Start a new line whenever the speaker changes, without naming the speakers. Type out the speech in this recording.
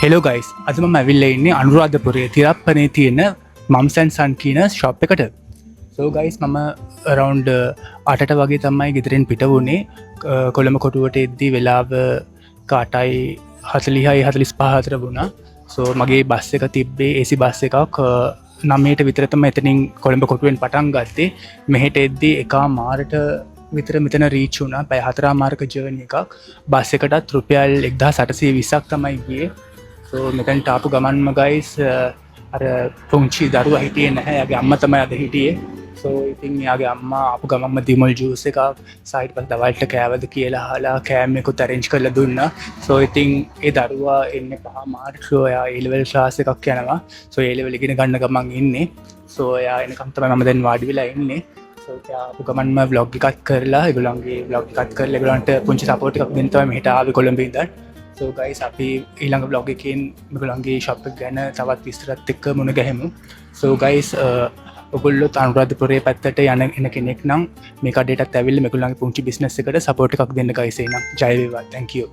Hello guys, අද මම ඇවිල්ලා ඉන්නේ අනුරාධපුරයේ තිරප්පනේ තියෙන මම්ස් ඇන්ඩ් සන් කියන ෂොප් එකට. සෝ ගයිස්, මම අරවුන්ඩ් 8ට වගේ තමයි ගෙදරින් පිට වුණේ. කොළඹ කොටුවට එද්දී වෙලාව 8:40යි 45 අතර වුණා. සෝ මගේ බස් එක තිබ්බේ AC bus එකක්. 9ට විතර තමයි එතනින් කොළඹ කොටුවෙන් පටන් ගත්තේ. මෙහෙට එද්දී 1:30ට විතර මෙතන රීච් වුණා. පැය 4.5ක ජර්නි එකක්. බස් එකටත් රුපියල් 1820ක් තමයි ගියේ. සෝ මෙතනට ආපු ගමන්ම ගයිස්, අර පුංචි දරුවා හිටියේ නැහැ. එයාගේ අම්මා තමයි අද හිටියේ. සෝ ඉතින් එයාගේ අම්මා ආපු ගමන්ම දිමල් ජූස් එකක් සහ ඊට පස්සේ දවල්ට කෑවද කියලා අහලා කෑම එකකුත් ඇරේන්ජ් කරලා දුන්නා. සෝ ඉතින් ඒ දරුවා එන්නේ 5:30ට. සෝ එයා ඒ ලෙවල් ක්ලාස් එකක් යනවා. සෝ ඒ ලෙවල් ඉගෙන ගන්න ගමන් ඉන්නේ. සෝ එයා එනකම් තමයි මම දැන් වාඩි වෙලා ඉන්නේ. සෝ එයා ආපු ගමන්ම ව්ලොග් එකක් කරලා, ඒගොල්ලන්ගේ ව්ලොග් එකක් කරලා, ඒගොල්ලන්ට පුංචි සපෝට් එකක් දෙන්න තමයි මෙහෙට ආවේ කොළඹ ඉඳන්. සෝ ගයිස්, අපි ඊළඟ ව්ලොග් එකෙන් මේගොල්ලන්ගේ ෂොප් එක ගැන තවත් විස්තරත් එක්ක මුණ ගැහෙමු. සෝ ගයිස්, ඔගොල්ලොත් අනුරාධපුරයේ පැත්තට යන එන කෙනෙක් නම් මේ කඩේටත් ඇවිල්ලා මේගොල්ලන්ගේ පුංචි බිස්නස් එකට සපෝට් එකක් දෙන්න ගයිස්. එහෙනම් ජය වේවා. Thank you.